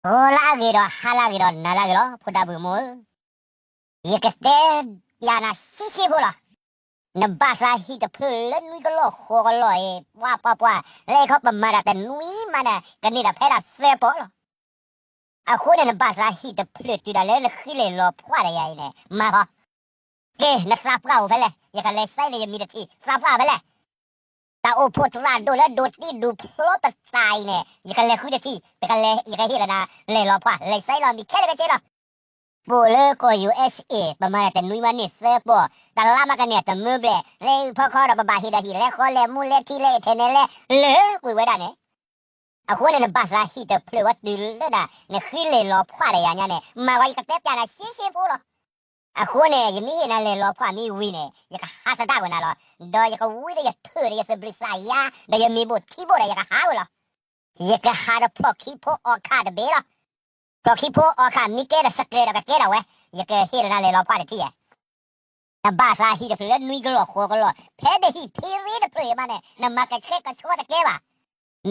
ဂီၤလၢအဂ့ၤဒီးဟါလၢအဂ့ၤဒီးနၤလၢအဂ့ၤလီၤ ဖိဒါဘုးအမိၢ်ဧၢ, ယကတဲပျးနၤရှဲရှဲဖိလီၤ. နဘၣ်သးဟံၣ်တဖျၢၣ်လၢနွံကလီၢ်ဃိးကလီၢ်အံၤ ပှၤပှၤပှၤ လၢခီပမၤတၢ်တနွံမးန့ၣ် ကန့ၢ်တၢ်ဖဲဒၣ်သၢပီၢ်လီၤ. အဃိန့ၣ် နဘၣ်သးဟံၣ်တဖျၢၣ်တုၤဒၣ်လၢနဃံလဲၤလီၤဖှၣ်ဒီးယၤအံၤန့ၣ် မၤဃီ ကဲ နသးပှၢ်အိၣ်ဖဲလဲၣ်, ယကလဲၤစဲးလၢယမံၤတထံၣ် သးပှၢ်ဖဲလဲၣ်. တၢ်အိၣ်ဖှိၣ်သရၣ်ဒိၣ်လၢဒိးတံၢ်ဒိးဖျီပသးအံၤန့ၣ် ယကလဲၤဃုတထံၣ်, ပကလဲၤ ယကဟ့ၣ်လီၤနၤ လဲၤလီၤဖှၣ် လဲၤစဲးလီၤမံၤခဲလၢာ်ခဲဆ့လီၤ. ပအိၣ်လၢကီၢ် ယူၣ်အ့ၣ်စ့ၣ် ပမၤတၢ်တနွံမးန့ၢ်သၢပီၢ်, တလါမးကန့ၢ်တမၢဘျဲၣ်, လၢဖီခီဒီးပဘၣ်ဟ့ၣ်ဒီးဟံၣ် လဲၤဃီလဲၤမူလဲၤထံလဲၤအထဲနဲလဲ လၢကွံာ်ဝဲဒၣ်န့ၣ် အဃိန့ၣ် နဘၣ်သးဟံၣ်တဖျၢၣ်ဝဲတုၤလၢဒၣ် နဃံလဲၤလီၤဖှၣ်ဒီးယၤညါန့ၣ် မၤဝဲ ယကတဲပျးနၤရှဲရှဲဖိလီၤ. အဃိန့ၣ် ယမ့ၢ်ဟ့ၣ်နၤလဲၤလီၤဖှၣ်မ့ၢ်ဝံၤန့ၣ် ယကဟးသဒၣ်ကွံာ်နၤလီၤ. ဒီးယကဝံဒီးယထၢၣ်ဒီးယသဘျုးသးယါ ဒီးယမ့ၢ်ဘိၣ်ထံဘိၣ်ဒီးယကဟးဝဲလီၤ. ယကဟးဒီးဖျိၣ်ခံဖိအီၣ်ခးတဘ့ၣ်လီၤ. ဖျိၣ်ခံဖိအီၣ်ခးမ့ၢ်ကဲဒီးစကဲးဒီးကကဲဒၣ်ဝဲ, ယကဟ့ၣ်လီၤနၤလဲၤလီၤဖှၣ်တထံၣ်ဧါ. နဘၣ်သးဟံၣ်တဖျၢၣ်လၢနွံကလီၢ်ဃိးကလီၢ် ဖဲနဟံၣ်ဖ့ရ့တဖျၢၣ်အံၤမးန့ၣ် နမၤကဆှဲကဆှီတကဲဘၣ်.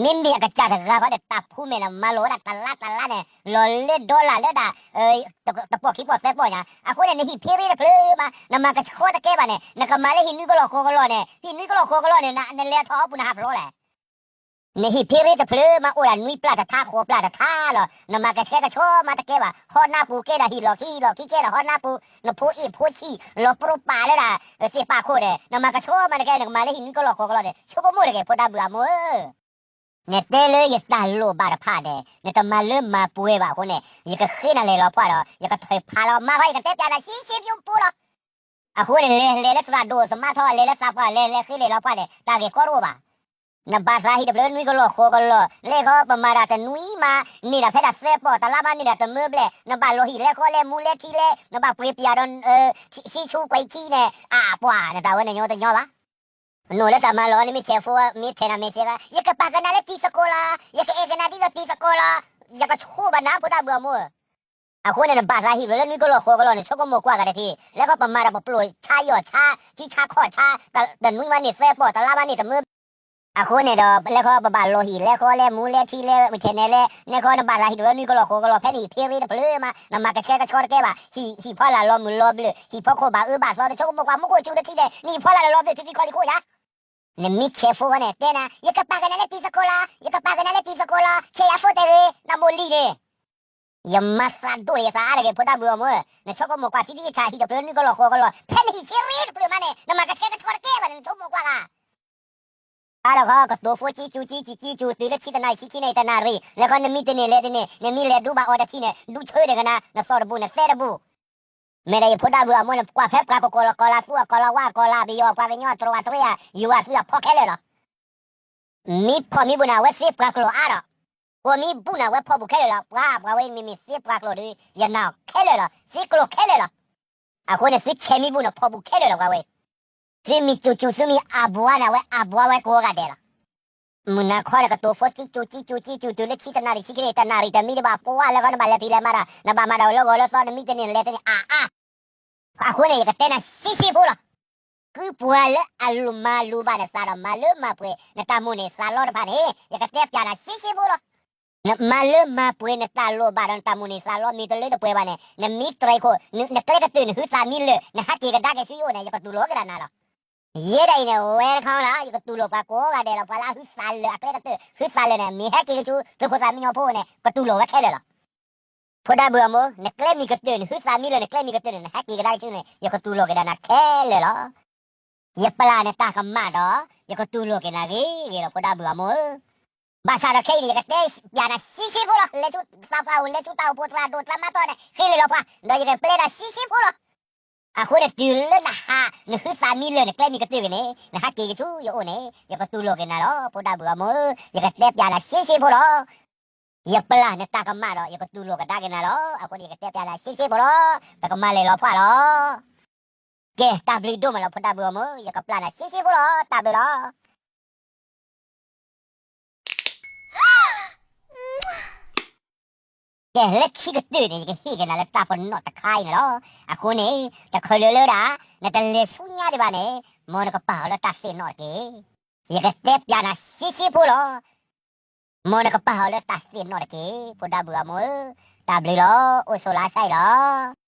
မ့မ့ၢ်အကစၢ်တဂၤဃီဒီး တၢ်ဖူမဲာ်န့ၣ် မၤလိာ်ဝဲဒၣ်တလါတလါန့ၣ် လီၤလၢ dollar လၢဒၣ် တပီၢ်ခံပီၢ်သၢပီၢ်ညါ, အဃိန့ၣ် နဟံၣ်ဖ့ရ့တဖျၢၣ်မး နမၤကဆှီတကဲဘၣ်န့ၣ် နကမၤလၢဟံၣ်နွံကလီၢ်ဃိးကလီၢ်န့ၣ် ဟံၣ်နွံကလီၢ်ဃိးကလီၢ်န့ၣ် နလဲၤထီၣ်အီပူၤနဟးဖျိးလဲၣ်. နဟံၣ်ဖ့ရ့တဖျၢၣ်မး အိၣ်ဒၣ်နွံပျၢ်တထါဃိးပျၢ်တထါလီၤ. နမၤကဆှဲကဆှီမးတကဲဘၣ်. ဟီၣ်နၢ်ပူၤကဲဒၣ်ဟံၣ်လီၢ်ခံ ဟံၣ်လီၢ်ခံကဲဒၣ်ဟီၣ်နၢ်ပူၤ, နဖိအ့ၣ်ဖိဆံး လီၤပြိပာ်လၢဒၣ် သ့ၣ်ပာ်ခိၣ်န့ၣ် နမၤကဆှီမးတကဲ နကမၤလၢဟံၣ်နွံကလီၢ်ဃိးကလီၢ်န့ၣ် ဆိကမိၣ်တဂ့ၤ ဖိဒါဘုးအမိၢ်ဧၢ. နတဲလၢယတၢ်လိၣ်ဘၣ်တဖၣ်န့ၣ် နတမၤလၢမၤပှဲၤဘၣ်အဃိန့ၣ် ယကဃ့နၤလဲၤလီၤဖှၣ်ဒီး ယကထၢၣ်ဖးလီၤ မၤဃီ ယကတဲပျးနၤရှဲရှဲဖိဖိလီၤ. အဃိန့ၣ် လဲၤလဲၤလၢသရၣ်ဒိၣ်သမါထီ လဲၤလၢသးပှၢ် လဲၤလဲၤဃ့လဲၤလီၤဖှၣ်န့ၣ် တၢ်ဂ့ၢ်ကီတအိၣ်ဘၣ်. နဘၣ်သးဟံၣ်တဖျၢၣ်လၢနွံကလီၢ်ဃိးကလီၢ် လၢခီပမၤတၢ်တနွံမး န့ၢ်ဒၣ်ဖဲဒၣ်သၢပီၢ် တလါမးန့ၢ်ဒၣ်တမၢဘျဲၣ် နဘၣ်လီၤဟံၣ်လဲၤဃီလဲၤမူလဲၤထံလဲၤ နဘၣ်ပှ့ၤပျၢ်ဒီး ဆံဆူကွဲးခံန့ၣ် အပှၤ နတၢ်ဝဲန့ၣ်ညီတညီဘၣ်. နအိၣ်လၢတၢ်မၤလီၤ နမ့ၢ်ဆဲးဖိ မ့ၢ်ထဲနၤမ့ၢ်ဆဲးဂၤ ယကပာ်ကနၤလၢတံၤသကိးလီၤ, ယကအဲၣ်ကနၤဒ်သိးတံၤသကိးလီၤ, ယကဆိၣ်ဘၣ်နၤ ဖိဒါဘုးအမိၢ်ဧၢ. အဃိန့ၣ် နဘၣ်သးဟံၣ်ဖျၢၣ်လၢနွံကလီၢ်ဃိးကလီၢ်န့ၣ် ဆိကမိၣ်ကွၢ်ကဒီးတထံၣ် လၢခီပမၤဒီးပပျိၢ်ဆါယီၢ်ဆါ စုဆါခီၣ်ဆါ တနွံမးန့ၢ်သၢပီၢ် တလါမးန့ၢ်တမၢ အဃိန့ၣ်ဒီး လၢခီပဘၣ်လီၤဟံၣ်လဲၤဃီလဲၤမူလဲၤထံလဲၤ မ့ၢ်ထဲနဲလဲၣ် နဲခီနဘၣ်သးဟံၣ်တဖျၢၣ်လၢနွံကလီၢ်ဃိးကလီၢ် ဖဲနဟံၣ်ဖ့ရ့တဖျၢၣ်မး နမၤကဆှဲကဆှီတကဲဘၣ်. ဟံၣ်ဖီလာ်လီၤမုၢ်လီၤဘျၢၣ် ဟံၣ်ဖီခိၣ်ဘၣ်အၢဘၣ်သီ တဆိကမိၣ်ကွၢ် မူခိၣ်စူၤတထံၣ်န့ၣ် နဟံၣ်ဖီလာ်လီၤဘျၢၣ်ထံထံခီလံခိၣ်ယါ နမ့ၢ်ဆဲးဖိဃီန့ၣ် တဲနၤ ယကပာ်ကနၤလၢတံၤသကိးလီၤ, ယကပာ်ကနၤလၢတံၤသကိးလီၤ, ဆဲးယၤဖိတဲဂ့ၤ နမိၢ်လံၤန့ၣ် ယမၤသးဒိၣ်န့ၢ်ယသးအါတဂ့ၤ ဖိဒါဘုးအမိၢ်ဧၢ, နဆိကမိၣ်ကွၢ် ထံထံဆးဆး ဟံၣ်တဖျၢၣ်လၢနွံကလီၢ်ဃိးကလီၢ် ဖဲနဟံၣ်ဆံရ့တဖျၢၣ်မးန့ၣ် နမၤကဆှဲကဆှီတကဲဘၣ်န့ၣ် နဆိကမိၣ်ကွၢ်ဂၤ အါဒီးဃီ ကတိၤဖိကံကံကံကံကံကံ တုၤလၢဆံတနၣ်ရံၣ် ဆံဆံနၣ်ရံၣ် တနၣ်ရံၣ် လၢခီနမံတန့ၢ်လဲၤတန့ၢ် နမံလဲၤဒူဘၣ်အီၤတထံၣ်န့ၣ် ဒူဆၢဒဲးကနၤ နသီၣ်တဘူၣ် နသဲတဘူၣ် မ့ၢ်ဒီးယဖိဒါဘုးအမိၢ်န့ၣ် ကွၢ်ဖဲပှၤကကိးလီၤ ကီၤလၤသူအကီၤလၤဝါ ကီၤလၤပယီၤ ပှၤကညီတြီၤအတြီယၤ ယွၤသူအဖီခဲလၢာ်လီၤ. မ့ၢ်ဖီၣ်မ့ၢ်ဘူးန့ၣ် အဝဲသ့ပှၤကျိာ်အါဒီး ကိးမ့ၢ်ဘူးန့ၣ် အဝဲဖီၣ်ဘူးခဲလၢာ်လီၤ. ပှၤ ပှၤဝဲမ့မ့ၢ်သ့ပှၤကျိာ်ဒီး ယနာ်အီၤခဲလၢာ်လီၤ. သ့ကျိာ်ခဲလၢာ်လီၤ. အဃိန့ၣ် သုဆဲးမ့ၢ်ဘူးန့ၣ် ဖီၣ်ဘူးခဲလၢာ်လီၤ ပှၤဝဲ သုမ့ၢ်ကၠူကၠူ သုမ့ၢ်အဘှါန့ၣ် အဝဲအဘှါဝဲကိးဂၤဒဲးလီၤ. မုၢ်နၤခီန့ၣ် ကတိၤဖိကံကံကံကံကံ တုၤလၢဆံတနၣ်ရံၣ် ဆံခံနၣ်ရံၣ် တမံတဘၣ် ပှၤလၢခီနဘၣ်လဲၤဖံးလဲၤမၤဒီး နဘၣ်မၤဒီးလၢဂီၤလၢသီ နမံတန့ၢ်လဲၤတန့ၢ်အါအါ အဃိန့ၣ် ယကတဲနၤရှဲရှဲဖိလီၤ. ကုပှၤလၢအလိၣ်မၤလိၣ်ဘၣ်နသးဒီးမၤလၢမၤပှဲၤ နတၢ်မိၣ်န့ၢ်သးလီတဖၣ်န့ၣ် ယကတဲပျးနၤရှဲရှဲဖိလီၤ. နမၤလၢမၤပှဲၤနတၢ်လိၣ်ဘၣ်ဒီးနတၢ်မိၣ်န့ၢ်သးလီ မ့ၢ်တလၢတပှဲၤဘၣ်န့ၣ် နမ့ၢ်တြဲၤခိၣ် နကျဲကတၢၢ် နဟုသးမံလၢာ် နဟးက့ၤကဒါက့ၤဆူယအိၣ်န့ၣ် ယကတူၢ်လိာ်ကဒါနၤလီၤ. ယဲဒၣ်အံၤန့ၣ် ဝဲတခီလီၤ ယကတူၢ်လိာ်ပှၤကိးဂၤဒဲးလီၤ. ပှၤလၢအဟုသးလၢာ် အကျဲကတၢၢ် ဟုသးလၢာ်န့ၣ် မ့ၢ်ဟဲက့ၤကဆူ သုးခိၣ်သးမံညီဖိန့ၣ် ကတူၢ်လိာ်ဝဲခဲလၢာ်လီၤ. ဖိဒါဘုးအမိၢ် နကျဲမ့ၢ်ကတၢၢ် နဟုသးမံလၢာ် နကျဲမ့ၢ်ကတၢၢ်န့ၣ် နဟဲက့ၤကဒါက့ၤဆူန့ၣ် ယကတူၢ်လိာ်ကဒါနၤခဲလၢာ်လီၤ. ယပျၢ်နတၢ်ကမၣ်ဒီး ယကတူၢ်လိာ်က့ၤနၤဂ့ၤဂ့ၤလီၤ ဖိဒါဘုးအမိၢ်ဧၢ. ဘၣ်ဆၣ်ဒီးခဲအံၤန့ၣ် ယကတဲပျးနၤရှဲရှဲဖိလီၤ. လဲၤဆူသးပှၢ်အိၣ် လဲၤဆူတၢ်အိၣ်ဖှိၣ်သရၣ်ဒိၣ်သရၣ်မါထီန့ၣ် ဃ့လ့ၣ်လီၤပှၤ ဒီးယကပျဲနၤရှဲရှဲဖိလီၤ. အဃိန့ၣ် တုၤလၢနဟး နဟုသးမံလၢာ် နကျဲမ့ၢ်ကတၢၢ်ဂ့ၤန့ၣ် နဟးက့ၤကဆူယအိၣ်န့ၣ် ယကတူၢ်လိာ်က့ၤနၤလီၤ ဖိဒါဘုးအမိၢ်ဧၢ. ယကတဲပျးနၤရှဲရှဲဖိလီၤ. ယပျၢ်နတၢ်ကမၣ်ဒီး ယကတူၢ်လိာ်ကဒါက့ၤနၤလီၤ. အဃိန့ၣ် ယကတဲပျးနၤရှဲရှဲဖိလီၤ. ပကမၤလ့ၢ်လီၤဖှၣ်လီၤ. ကဲ တၢ်ဘျုးဒိၣ်မးလီၤ ဖိဒါဘုးအမိၢ်ဧၢ, ယကပျၢ်နၤရှဲရှဲဖိလီၤ. တၢ်ဘျုးလီၤ. ကဲ လၢခံကတၢၢ်န့ၣ် ယကဟ့ၣ်က့ၤနၤလၢတၢ်ပနီၣ်တခါအံၤန့ၣ်လီၤ. အဃိန့ၣ် တချုးလၢလၢဒၣ် နတလဲၤဆူညါဒံးဘၣ်န့ၣ် မ်နကပာ်အီၤလၢတၢ်သ့ၣ်နီၣ်တက့ၢ်. ယကတဲပျးနၤရှဲရှဲဖိလီၤ. မ်နကပာ်အီၤလၢတၢ်သ့ၣ်နီၣ်တက့ၢ် ဖိဒါဘုၣ်အမိၢ်ဧၢ, တၢ်ဘျုးလီၤ အိၣ်ဆိးလၢအဆါအံၤလီၤ.